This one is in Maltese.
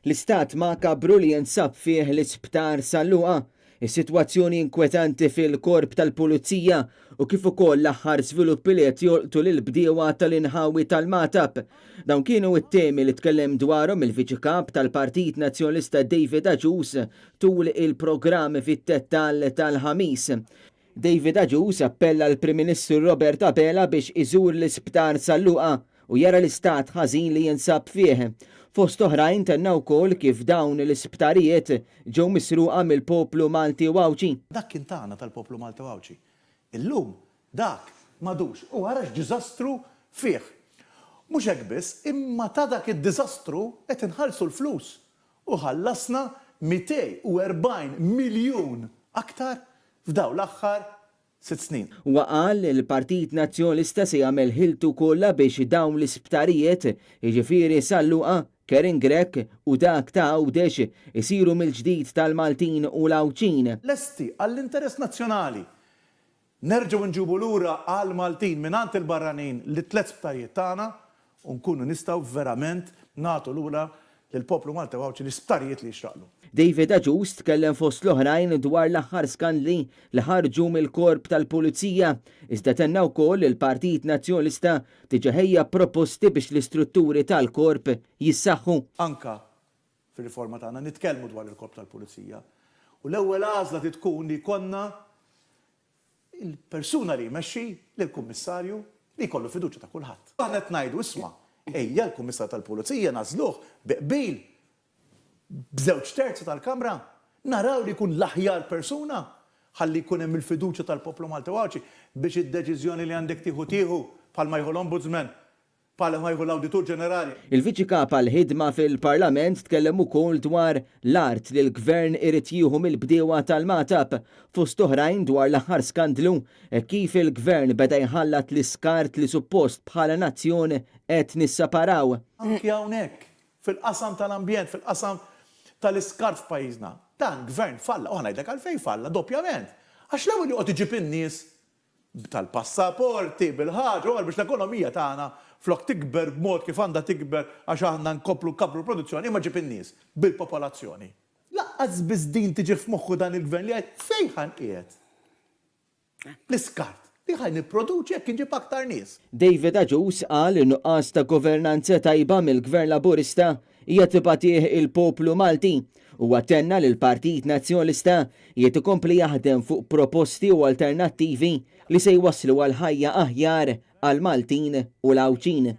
L-istat makabru li jinsab fih l-Isptar San Luqa, is-sitwazzjoni inkwetanti fil-Korp tal-Pulizija u kif ukoll l-aħħar żviluppi li qed jolqtu lill-bdiewa tal-inħawi tal-Magħtab. Dawn kienu t-temi li tkellem dwarhom il-Viċi Kap tal-Partit Nazzjonalista David Agius tul il-programm fit-Tettall tal-Ħamis. David Agius appella l-Prim Ministru Robert Abela biex iżur l-Isptar San Luqa u jara l-istat ħażin li jinsab fih. Fost oħrajn tenna wkoll kif dawn l-isptarijiet ġew misruqa mill-poplu Malti u Għawdxi. Dak kien tagħna tal-poplu Malti u Għawdxi. Illum dak m'għadux u ara x'diżastru fih. Mhux hekk biss, imma ta' dak id-diżastru qed inħallsu l-flus u ħallasna 240 miljun aktar f'dawn l-aħħar sitt snin. Huwa qal li l-Partit Nazzjonalista se jagħmel ħiltu kollha biex dawn l-isptarijiet, jiġifieri San Luqa, Karen Grech u dak ta' Għawdex, isiru mill-ġdid tal-Maltin u l-Għawdxin. Lesti għall-interess nazzjonali Nerġgħu nġibu lura għall-Maltin mingħand il-barranin lit-tlett sptarijiet tagħna u nkunu nistgħu verament nagħtu lura lill-poplu Malti u Għawdxi l-isptarijiet li jixraqlu. David Agius tkellem fost l-oħrajn dwar l-aħħar skandli li ħarġu mill-Korp tal-Pulizija, iżda tenna wkoll li l-Partit Nazzjonalista diġa ħejja proposti biex l-istrutturi tal-Korp jissaħħu. Anke fir-riforma tagħna nitkellmu dwar il-Korp tal-Pulizija u l-ewwel għażla trid tkun li jkollna l-persuna li jmexxi lill-Kummissarju li jkollu l-fiduċja ta' kulħadd. Aħna qed ngħidu isma' ejja l-Kummissarju tal-Pulizija nagħżluh bi qbil b'żewġ terzi tal-Kamra, naraw li jkun l-aħjar persuna ħalli jkun hemm il-fiduċja tal-poplu Malti u Għawdxi biex id-deċiżjoni li għandek tieħu tieħu bħalma jieħu l-Ombudsman Bħala ma jieħu l-Awditur Ġenerali. Il-Viċi Kap għall-Ħidma fil-Parlament tkellem ukoll dwar l-art li l-Gvern irid jieħu mill-bdiewa tal-Magħtab, fost oħrajn dwar l-aħħar skandlu hekk kif il-Gvern beda jħallat l-iskart li suppost bħala nazzjon qed nissaparaw. Anki hawnhekk, fil-qasam tal-ambjent, fil-qasam tal-iskart f'pajjiżna, dan Gvern falla, u ħa ngħidlek għalfejn falla doppjament. Għax l-ewwel joqgħod iġib in-nies tal-passaporti, bil-ħaġa, u biex l-ekonomija tagħna flok tikber b'mod kif għandha tikber għax aħna nkomplu nkabbru l-produzzjoni imma ġib in-nies bil-popolazzjoni. Lanqas biss din tiġih f'moħħu dan il-Gvern li jgħid fejn ħa nqiegħed l-iskart li ħa nipproduċi jekk inġib aktar nies. David Agius qal li nuqqas ta' governanza tajba mill-Gvern Laburista hija tibgħatih il-poplu Malti. Huwa tenna li l-Partit Nazzjonalista qiegħed ikompli jaħdem fuq proposti u alternattivi li se jwasslu għal ħajja aħjar għall-Maltin u l-Għawdxin.